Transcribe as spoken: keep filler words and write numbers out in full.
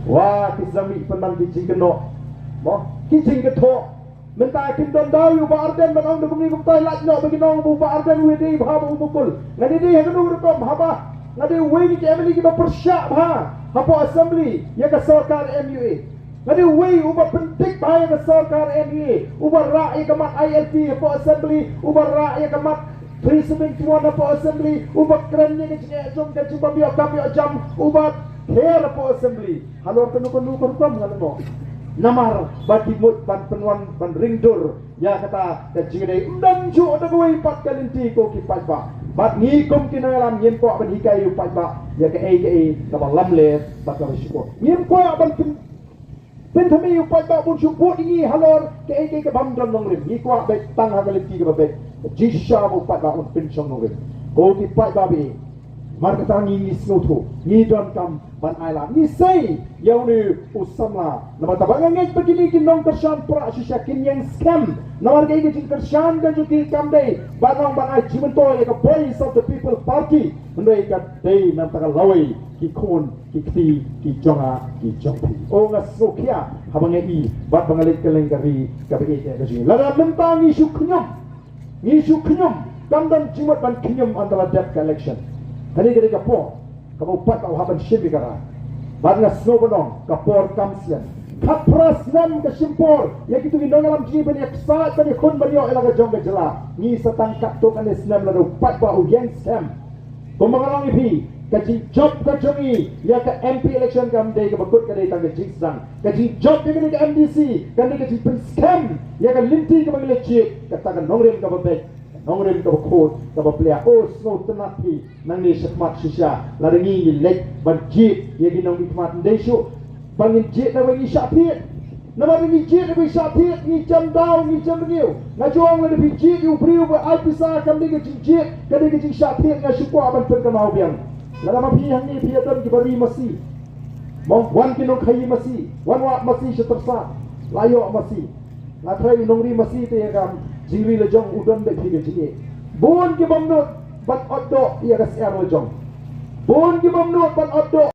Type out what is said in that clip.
Wa ki sdang mih pynban ki jingkynnoh, mo, ki jingkynthoh. Mynta kim don daw ïa u Bah Ardent ban ong da kumne kumta, lait noh ba kin ong ba u Bah Ardent u dei bha bad u mukul. Nga dei dei ha kano ka rukom haba nga dei uwei na ki M L A kiba pyrshah bha hapoh Assembly ïa ka sorkar M U A. Nga dei uwei uba pyndik bha ïa ka sorkar M U A, uba rah ïa ka mat I L P hapoh Assembly, uba rah ïa ka mat three seven one hapoh Assembly, uba kren ïa ka jingeh jong ka jingbym ïoh kam ïoh jam, uba kher hapoh Assembly. Halor kano kano ka rukom nga la noh. Namar ba ki mut ban pynwan ban ringdur ïa kata ka jingïadei, ym don juh da kawei pat ka lynti, ko ki paidbah. Bad ngi kum ki nongïalam ngim kwah ban hikai ïa u paidbah ïa kaei kaei kaba lamler bad kaba shukor. Ngim kwah ban pyn- pynthame ïa u paidbah ban shu bud ïa ngi halor kaei kaei kabym don nongrim. Ngi kwah beit tang ha ka lynti kaba beit, jingshisha ba u paidbah un pynshong nongrim. Ko ki paidbah ba ïeit, namar kata ngi, ngi sngewthuh, ngi donkam ban ailad, ngi sei ïa une u samla. Namar kata ba nga ngeit ba kine ki nongkyrshan prah shisha kin ïeng skhem. Namar kaei ka jingkyrshan ka jong ki kam dei ban ong ban ai jingmyntoi ïa ka Voice of the People Party, hynrei ka dei na ka bynta ka lawei ki khun ki kti ki jong nga ki jong phi. O, nga sngewkhia haba nga i bad ba nga leit kylleng ka ri kaba ïeit ka jong ngi. Lada mynta ngi shu khñium, ngi shu khñium, kam don jingmut ban khñium ynda la dep ka election. Kane ka dei ka por kaba u paidbah u hap ban shim ïa ka rai. Bad nga sngew ban ong ka por kam slem. Khatphra snem ka shim por ïa kito ki nongïalam jong ngi ban ïaksaid ban ïakhun ban ïoh ïa la ka jong ka jylla. Ngi sa tang katto katne snem lada u paidbah u ïeng skhem. Kumba nga la ong ïa phi, ka jingjop ka jong ngi ïa ka M P election kam dei kaba kut, ka dei tang ka jingsdang. Ka jingjop ïa kane ka M D C kan dei ka jingpynskhem ïa ka lynti kaba ngi la jied, kata ka nongrim kaba beit, ka nongrim kaba khuid kaba plia. O, sngewtynnat phi nangne shakhmat shisha, lada ngi ngi leit ban jied ïa ki nongmihkhmat, ym dei shuh ba ngin jied na ba ngi shah thied. Namar ngi jied na ba ngi shah thied, ngi jem daw, ngi jem rngiew. Nga ju ong, lada phi jied ïa u briew ba ai pisa, kam dei ka jingjied, ka dei ka jingshah thied. Nga shu kwah ban pynkynmaw biang, lada ma phi hangne phi ïadon kiba ri masi, mo, wan ki nongkhaïi masi, wan wad masi sha tyrsad, la ïoh masi. Nga tharai u nongri masi te ïa ka jingri la jong u don beit phi ka jingeh. Bun ki bym nud ban ot doh ïa ka syiar la jong. Bun ki bym nud ban ot doh